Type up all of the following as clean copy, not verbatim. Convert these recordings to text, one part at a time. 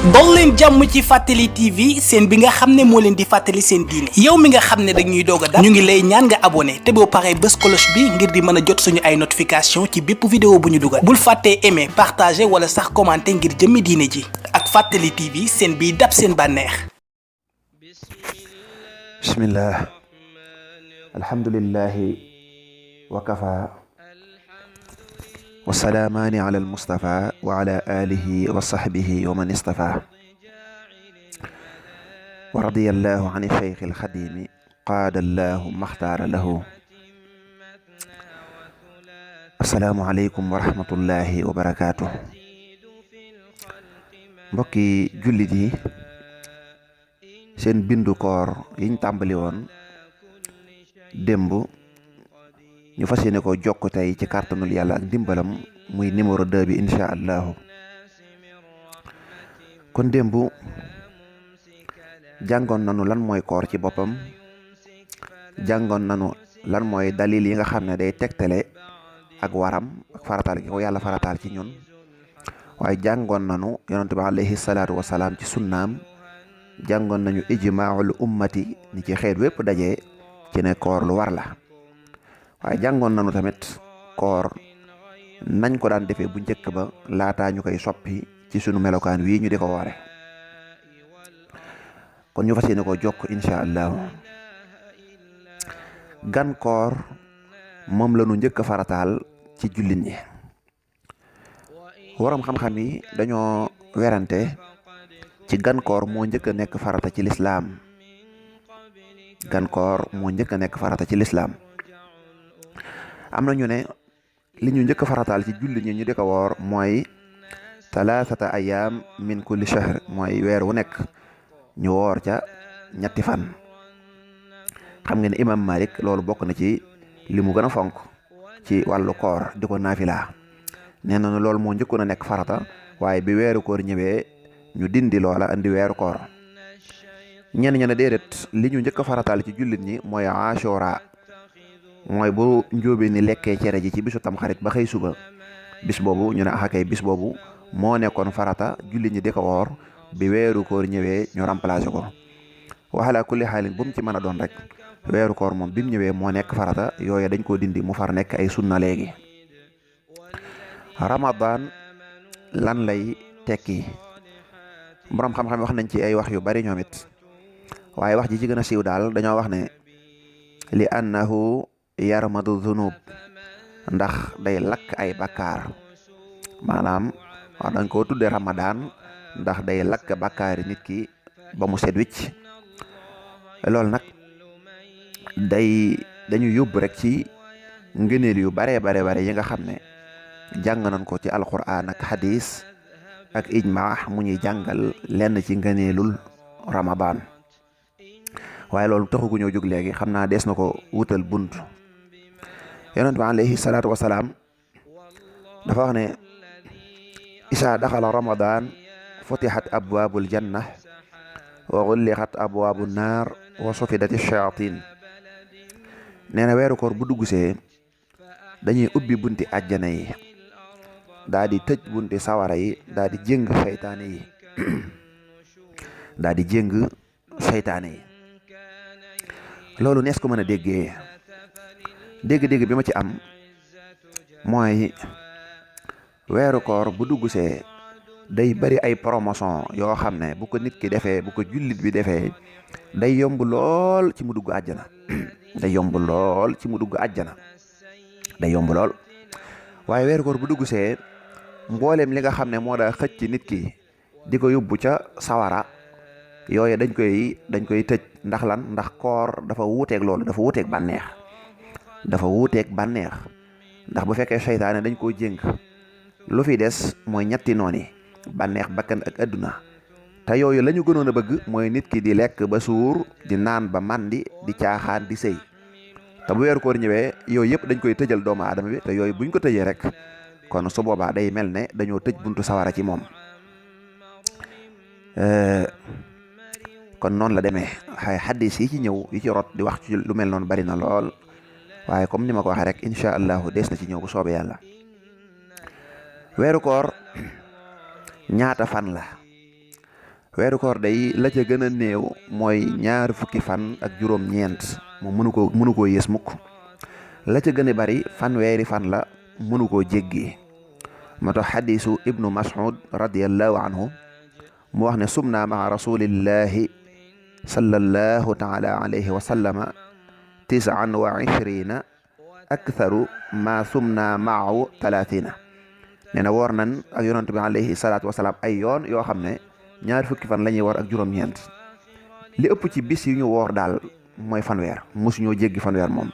dol leen jàmm ci Fàttali TV seen bi nga xam ne moo leen di fàttali seen diine yow mi nga xam ne dañuy doog a dab ñu ngi lay ñaan nga abonné te boo paree bës cloche bi ngir di mën a jot suñu ay notification ci bépp vidéo bu ñu dugal bul fàttee aimer partager wala sax commenter ngir jëmmi diine ji ak Fàttali TV seen biy dab seen bànneex. bismillah alhamdulillahi wa kafa wa salaamaani ala almustafa wa ala alihi wa sahbihi wa man istafa wa radiyallahu an cheikh alxadimi qaada allahu maxtaara lahu. assalaamu aleykum wa rahmatullahi wa barakaatu. mbokki jullit yi, seen bindu koor yiñ tàmbali woon démb ñu fas yéene ko jokk tey ci kàttanul yàlla ak ndimbalam muy numéro 2 bi incha allahu. kon démb jàngoon nanu lan mooy koor ci boppam, jàngoon nanu lan mooy dalil yi nga xam ne day tegtale ak waram ak farataal gi ko yàlla farataal ci ñun, waaye jàngoon nanu yonent bi alayhi salaatu wasalaam ci sunnaam, jàngoon nañu ijmaul ummati ni ci xeet wépp daje ci ne koor lu war la, waaye jàngoon nañu tamit koor nañ ko daan defee bu njëkk ba laataa ñu koy soppi ci sunu melokaan wii ñu di ko woore. kon ñu fas yéene ko jokk incha allahu. gan koor moom la ñu njëkk a farataal ci jullit ñi. waroom xam-xam yi dañoo werante ci gan koor moo njëkk a nekk farata ci lislaam. gan koor moo njëkk a nekk farata ci lislaam. am na ñu ne li ñu njëkk a farataal ci jullit ñi ñu di ko woor mooy talaatata ayaam min kulli shahr, mooy weer wu nekk ñu woor ca ñetti fan. xam nga ne imam Malik loolu bokk na ci li mu gën a fonk ci wàllu koor di ko naafila. nee na loolu moo njëkkoon a nekk farata, waaye bi weeru koor ñëwee ñu dindi loola andi weeru koor. ñenn ña ne déedéet, li ñu njëkk a farataal ci jullit ñi mooy ashura, mooy bu njóobee ni lekkee cere ji ci bisu tamxarit ba xëy suba, bis boobu ñu ne axakay bis boobu moo nekkoon farata jullit ñi di ko woor. bi weeru koor ñëwee ñu remplacé ko. waxala kulli xaalin bu mu ci mën a doon rek, weeru koor moom bi mu ñëwee moo nekk farata, yooye dañ koo dindi mu far nekk ay sunna léegi. ramadan lan lay tekki? borom xam-xam wax nañ ci ay wax yu bari ñoom it, waaye wax ji ci gën a siiw daal dañoo wax ne li annahu yarmadu zunub, ndax day lakk ay bakkaar. maanaam wax dañ koo tudde ramadan ndax day lakk bakkaari nit ki ba mu set wicc. loolu nag dañu yóbbu rek ci ngëneel yu bare yi nga xam ne jàng nañ ko ci alquran ak hadis ak ijma mu ñuy jàngal lenn ci ngëneelul ramadan. waaye loolu taxugu ñoo jóg léegi, xam naa des na ko wutal bunt. yonent bi alayhi salaatu wasalaam dafa wax ne isa daxala ramadan futihat abwaabul janna wa xulliqat abwaabu naar wa sufidat shayatin. nee na weeru koor bu duggsee dañuy ubbi bunti àjjana yi, daa di tëj bunti sawara yi, daa di jéng seytaane yi loolu nees ko mën a déggee. dégg-dégg bi ma ci am mooy weeru koor bu duggsee day bari ay promotion yoo xam ne bu ko nit ki defee, bu ko jullit bi defee, day yomb lool ci mu dugg àjjana. day yomb lool ci mu dugg àjjana, day yomb lool. waaye weeru koor bu duggsee mbooleem li nga xam ne moo daa xëcc nit ki di ko yóbbu ca sawara, yooye dañ koy tëj. ndax lan? ndax koor dafa wuuteeg loolu, dafa wuuteeg bànneex. ndax bu fekkee seytaane dañ koo jéng, lu fi des mooy ñetti nooni: bànneex, bakkan ak adduna. te yooyu la ñu gënoon a bëgg mooy nit ki di lekk ba suur, di naan ba màndi, di caaxaan, di sëy. te bu weeru koor ñëwee yooyu yëpp dañ koy tëjal doomu aadama bi, te yooyu buñ ko tëjee rek kon su boobaa day mel ne dañoo tëj buntu sawara ci moom. kon noonu la demee. xay xaddis yi ci ñëw yi ci rot di wax ci lu mel noonu bari na lool, waaye comme ni ma ko waxee rek incha allahu des na ci ñëw bu soobee yàlla. weeru koor ñaata fan la? weeru koor day la ca gën a néew mooy ñaar fukki fan ak juróom-ñeent moom mënu koo yées mukk. la ca gën a bari fanweeri fan la mënu koo jéggi. moo tax xadiisu ibnu Mas'ud radiyallahu anhu mu wax ne sumna maa rasulillahi sallallahu taala alayhi wa sallama 29 aktharu ma sumna maahu 30. nee na woor nan ak yonent bi alayhi salaatu wasalaam ay yoon yoo xam ne ñaar fukki fan la ñuy woor ak juróom-ñeent. li ëpp ci bis yu ñu woor daal mooy fanweer, mosuñoo jéggi fanweer moom.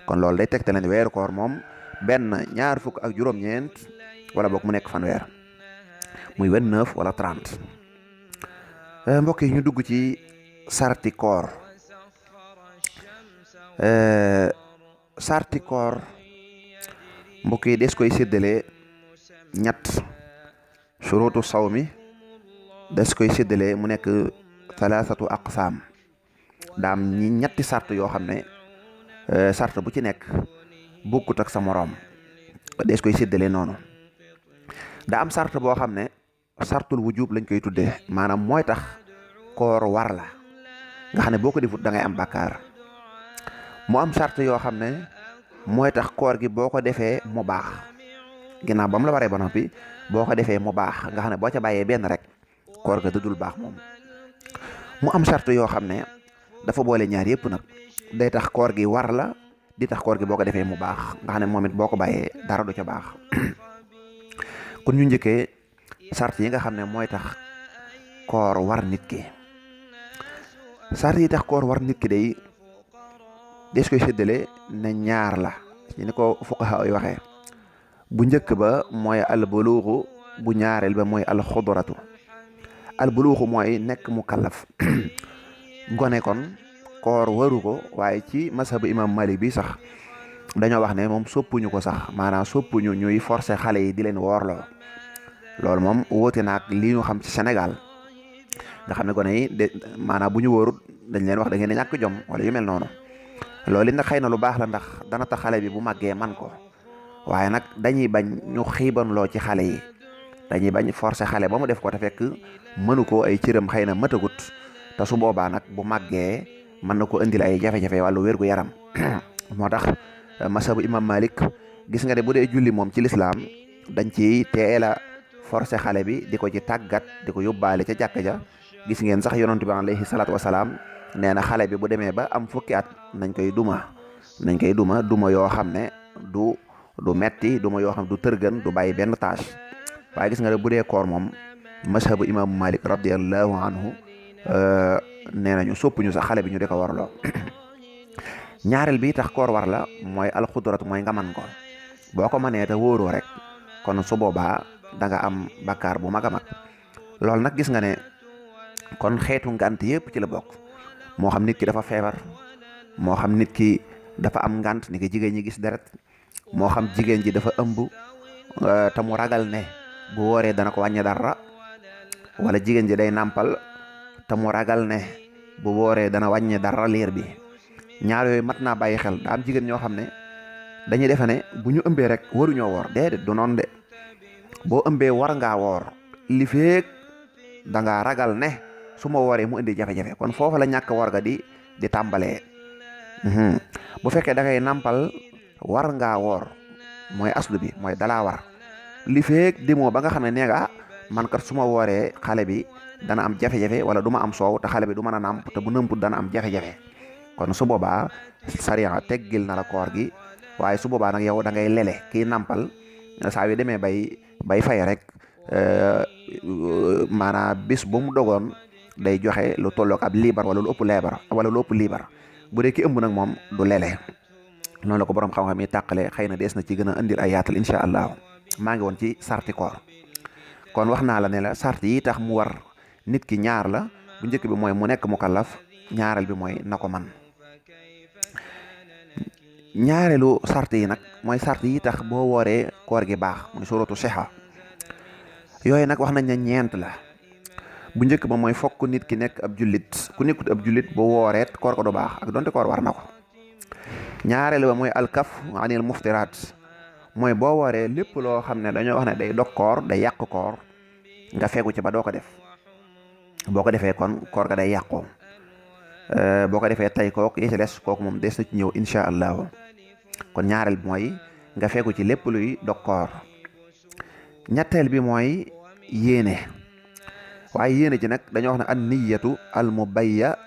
kon loolu day tegtale ne weeru koor moom benn ñaar fukk ak juróom-ñeent wala boog mu nekk fanweer muy 29 wala 30. mbokk yi ñu dugg ci sarti koor. sarti koor mbokk yi des koy séddale ñett. shurutu sawmi des koy séddale mu nekk thalathatu aqsaam. daam ñetti sart yoo xam ne sart bu ci nekk bokkut ak sa moroom, des koy séddale noonu. daa am sart boo xam ne sartul wujub lañ koy tuddee, maanaam mooy tax koor war la nga xam ne boo ko defut da ngay am bàkkaar. mu am sart yoo xam ne mooy tax koor gi boo ko defee mu baax, ginnaaw ba mu la waree ba noppi boo ko defee mu baax nga xam ne boo ca bàyyee benn rek koor ga dëddul baax moom. mu am sart yoo xam ne dafa boole ñaar yëpp nag, day tax koor gi war la, di tax koor gi boo ko defee mu baax nga xam ne moom it boo ko bàyyee dara du ca baax. kon ñu njëkkee sart yi nga xam ne mooy tax koor war nit ki. sart yi tax koor war nit ki day des koy séddale ne ñaar la ci ni ko fuqaha yi waxee. bu njëkk ba mooy al buluuxu, bu ñaareel ba mooy al xudratu. al buluuxu mooy nekk mu kallaf gone kon koor waru ko, waaye ci mazhabu imam Malik bi sax dañoo wax ne moom soppuñu ko sax, maanaam soppuñu ñuy forcer xale yi di leen woorloo. loolu moom wóote naag li ñu xam ci Sénégal nga xam ne gone yi de maanaam bu ñu wóorut dañ leen wax da ngeen di ñàkk jom wala yu mel noonu. loolu it nag xëy na lu baax la, ndax dana tax xale bi bu màggee man ko, waaye nag dañuy bañ ñu xiibanloo ci xale yi, dañuy bañ forcer xale ba mu def ko te fekk mënu ko, ay cëram xëy na matagut, te su boobaa nag bu màggee mën na ko indil ay jafe-jafe wàllu wér gu yaram. moo tax masabu imam Malik gis nga ne bu dee julli moom ci lislaam dañ ci teel a forcer xale bi di ko ci tàggat, di ko yóbbaale ca jàkka ja. gis ngeen sax yonent bi alayhi salaatu wasalaam nee na xale bi bu demee ba am fukki at nañ koy duma yoo xam ne du metti, duma yoo xam ne du tërgën, du bàyyi benn tâche. waaye gis nga ne bu dee koor moom mazhabu imam Malik radiyallahu anhu nee nañu soppuñu sax xale bi ñu di ko warloo. ñaareel bi tax koor war la mooy alxudrat, mooy nga man ko. boo ko mënee te wóoroo rek kon su boobaa da nga am bakkaar bu mag a mag. loolu nag gis nga ne kon xeetu ngant yëpp ci la bokk. moo xam nit ki dafa feebar, moo xam nit ki dafa am ngant ni ki jigéen ñi gis deret, moo xam jigéen ji dafa ëmb te mu ragal ne bu wooree dana ko wàññi dara, wala jigéen ji day nàmpal te mu ragal ne bu wooree dana wàññi dara liir bi. ñaar yooyu mat naa bàyyi xel. daa am jigéen ñoo xam ne dañuy defe ne bu ñu ëmbee rek waruñoo woor. déedéet du noonu de. boo ëmbee war ngaa woor li feek da ngaa ragal ne su ma wooree mu indi jafe-jafe, kon foofa la ñàkk war ga di tàmbalee. bu fekkee da ngay nàmpal war ngaa woor, mooy aslu bi mooy dalaa war li feek demoo ba nga xam ne nee nga man kat su ma wooree xale bi dana am jafe-jafe, wala du ma am soow te xale bi du mën a nàmp, te bu nëmput dana am jafe-jafe. kon su boobaa sariya teggil na la koor gi, waaye su boobaa nag yow da ngay lele kii nàmpal saa yu demee bay fay rek maanaam bis bu mu dogoon day joxe lu tollook ab liibar wala lu ëpp liibar bu dee ki ëmb nag moom du lele. noonu la ko borom xam-xam yi tàqale, xëy na dees na ci gën a indil ay yaatal incha allah. maa ngi woon ci sarti koor. kon wax naa la ne la sart yi tax mu war nit ki ñaar la. bu njëkk bi mooy mu nekk mukallaf, ñaareel bi mooy na ko man. ñaareelu sart yi nag mooy sart yi tax boo wooree koor gi baax, muy suratu siha. yooyu nag wax nañ ne ñeent la. bu njëkk ba mooy fokk nit ki nekk ab jullit. ku nekkut ab jullit bu wooreet koor ko du baax, ak donte koor war na ko. ñaareel ba mooy alkaf anil muftiraat, mooy boo wooree lépp loo xam ne dañoo wax ne day dog koor, day yàq koor, nga fegu ci ba doo ko def. boo ko defee kon koor ga day yàqoo boo ko defee tey kooku yi ci des kooku moom des na ci ñëw incha allahu. kon ñaareel bi mooy nga fekku ci lépp luy dog koor. ñetteel bi mooy yéene waaye yéene ji nag dañoo wax ne an niyatu al mubayya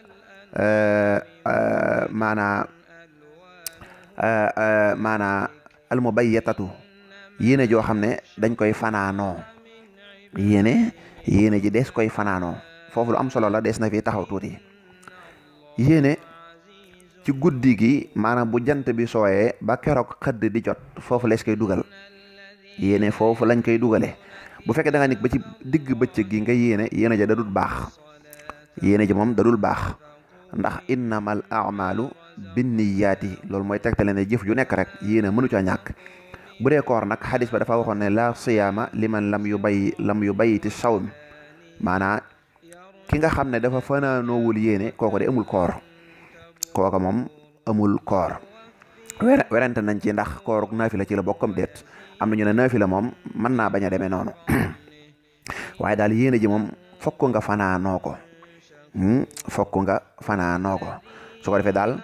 maanaa al mubayyatatu yéene joo xam ne dañ koy fanaanoo yéene ji des koy fanaanoo foofu lu am solo la des na fi taxaw tuuti. yéene ci guddi gi maanaam bu jant bi sooyee ba keroog xëdd di jot foofu lees koy dugal yéene foofu lañ koy dugale bu fekkee da nga nekk ba ci digg bëccëg gi nga yéene ja dadul baax yéene ji moom dadul baax ndax innamal a'malu binniyaati loolu mooy tegtale ne jëf ju nekk rek yéene mënu ca ñàkk. bu dee koor nag xadis ba dafa waxoon ne la siyaama liman lam yu bayyiti sawm maanaa ki nga xam ne dafa fanaanoowul yéene kooko de amul koor kooka moom amul koor. werante nañ ci ndax kooruk naafila ci la bokkam déet am na ñu ne naafila moom mën naa bañ a demee noonu waaye daal yéene ji moom fokk nga fanaanoo ko su ko defee daal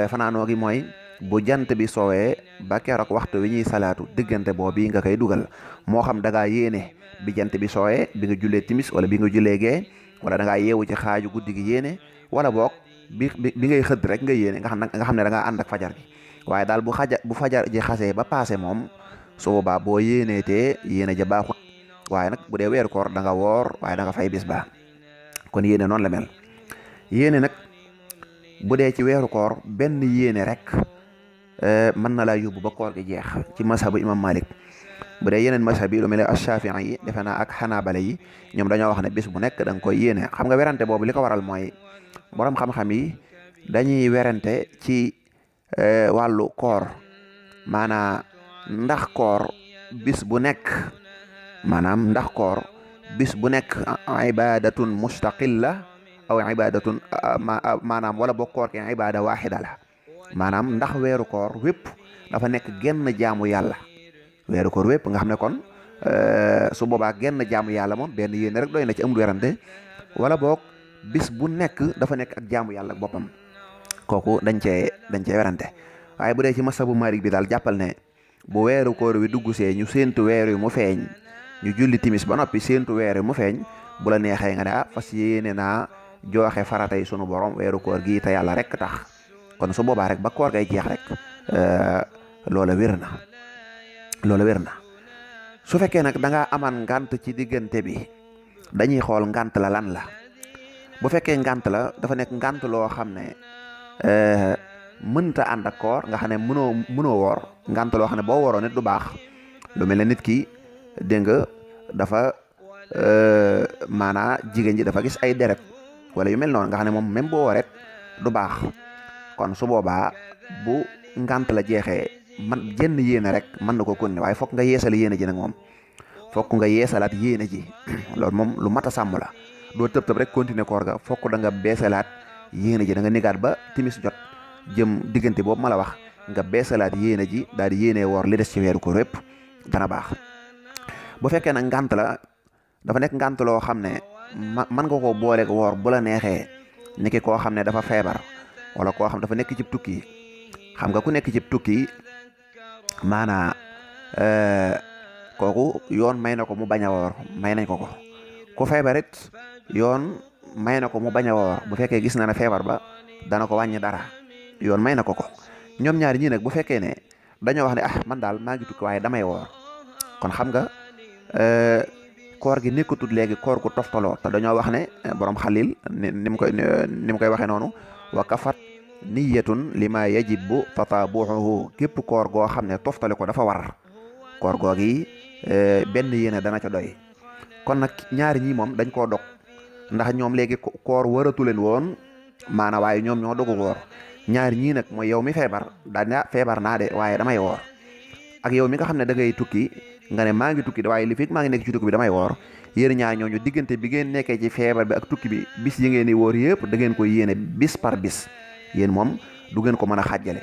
fanaanoo gi mooy bu jant bi soowee ba keroog waxtu wi ñuy salaatu diggante boobu nga koy dugal moo xam da ngaa yéene bi jant bi soowee bi nga jullee timis wala bi nga jullee gee wala da ngaa yeewu ci xaaju guddi gi yéene wala boog bi ngay xëdd rek nga yéene nga xam ne da ngaa ànd ak fajar gi waaye daal bu fajar ji xasee ba paase moom su boobaa boo yéeneetee yéene ja baaxut waaye nag bu dee weeru koor da nga woor waaye da nga fay bis ba kon yéene noonu la mel. yéene nag bu dee ci weeru koor benn yéene rek mën na laa yóbbu ba koor gi jeex ci mazhabu imam Malik. bu dee yeneen mazhab yi lu mel ne Ash-Shafi'i yi defe naa ak Hanabala yi ñoom dañoo wax ne bis bu nekk da nga koy yéene xam nga werante boobu li ko waral mooy borom xam-xam yi dañuy werante ci wàllu koor maanaam ndax koor bis bu nekk ibadatun mustaqilla aw ibadatun maanaam wala boo koor ki ibada waxida la maanaam ndax weeru koor wépp dafa nekk genn jaamu yàlla weeru koor wépp nga xam ne kon su boobaa genn jaamu yàlla moom benn yéene rek doy na ci amul werante wala boog bis bu nekk dafa nekk ak jaamu yàlla ak boppam kooku dañ cee werante waaye bu dee ci masabu Maalik bi daal jàppal ne bu weeru koor wi dugg see ñu séentu weer wi mu feeñ ñu julli timis ba noppi séentu weer wi mu feeñ bu la neexee nga ne fas yéene naa jooxe faratay sunu borom weeru koor gi te yàlla rek tax kon su boobaa rek ba koor gay jeex rek loola wér na su fekkee nag da ngaa aman ngant ci diggante bi dañuy xool ngant la lan la bu fekkee ngant la dafa nekk ngant loo xam ne mënta ànd ak koor nga xam ne mënoo woor ngant loo xam ne boo wooroo nit du baax lu mel ne nit ki dégg nga dafa maanaa jigéen ji dafa gis ay deret wala yu mel noonu nga xam ne moom même boo wooret du baax kon su boobaa bu ngant la jeexee man jenn yéene rek mën na ko continuer waaye fokk nga yeesal yéene ji nag moom fokk nga yeesalaat yéene ji loolu moom lu mat a sàmm la doo tëb rek continuer koor ga fokk da nga beesalaat yéene ji da nga nigaat ba timis jot jëm diggante boobu ma la wax nga beesalaat yéene ji daal di yéene woor li des ci weeru koor yépp dana baax. bu fekkee nag ngant la dafa nekk ngant loo xam ne mën nga koo booleeg woor bu la neexee niki koo xam ne dafa feebar wala koo xam dafa nekk ci tukki xam nga ku nekk ci tukki maanaa kooku yoon may na ko mu bañ a woor may nañ ko ku feebarit yoon may na ko mu bañ a woor bu fekkee gis na ne feebar ba dana ko wàññi dara yoon may na ko ñoom ñaari ñii nag bu fekkee ne dañoo wax ne man daal maa ngi tukki waaye damay woor kon xam nga koor gi nekkatut léegi koor gu toftaloo te dañoo wax ne borom xalil ni mu koy waxee noonu wa kafat niyatun lima yajibu tatabuhu képp koor goo xam ne toftale ko dafa war koor googi benn yéene dana ca doy kon nag ñaari ñi moom dañ koo dog ndax ñoom léegi koor waratu leen woon maana waaye ñoom ñoo dogu woor ñaari ñii nag mooy yow mi feebar daal feebar naa de waaye damay woor ak yow mi nga xam ne da ngay tukki nga ne maa ngi tukki waaye li fekk maa ngi nekk ci tukki bi damay woor yéen ñaar ñooñu diggante bi ngeen nekkee ci feebar bi ak tukki bi bis yi ngeen di woor yëpp da ngeen koy yéene bis par bis yéen moom du ngeen ko mën a xàjjale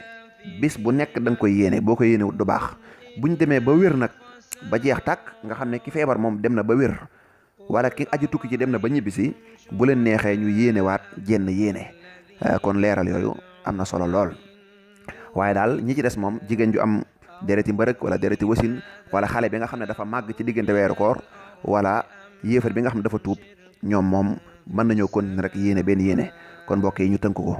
bis bu nekk da nga koy yéene boo ko yéene wut du baax buñ demee ba wér nag ba jeex tàkk nga xam ne ki feebar moom dem na ba wér wala ki aji tukki ci dem na ba ñibbisi bu leen neexee ñu yéenewaat jenn yéene kon leeral yooyu am na solo lool. waaye daal ñi ci des moom jigéen ju am dereti mbërëg wala dereti wasin wala xale bi nga xam ne dafa màgg ci diggante weeru koor wala yéefar bi nga xam ne dafa tuub ñoom moom mën nañoo continuer rek yéene benn yéene kon mbokk yi ñu tënk ko.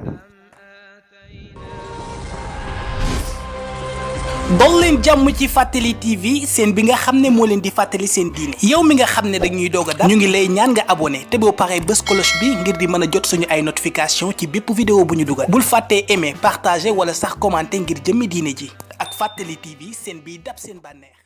dol leen jàmm ci Fàttali TV seen bi nga xam ne moo leen di fàttali seen diine yow mi nga xam ne dañuy doog a dab ñu ngi lay ñaan nga abonné te boo paree bës cloche bi ngir di mën a jot suñu ay notification ci bépp vidéo bu ñu dugal bul fàttee aimer partager wala sax commenter ngir jëmmi diine ji ak Fàttali TV seen biy dab seen bànneex.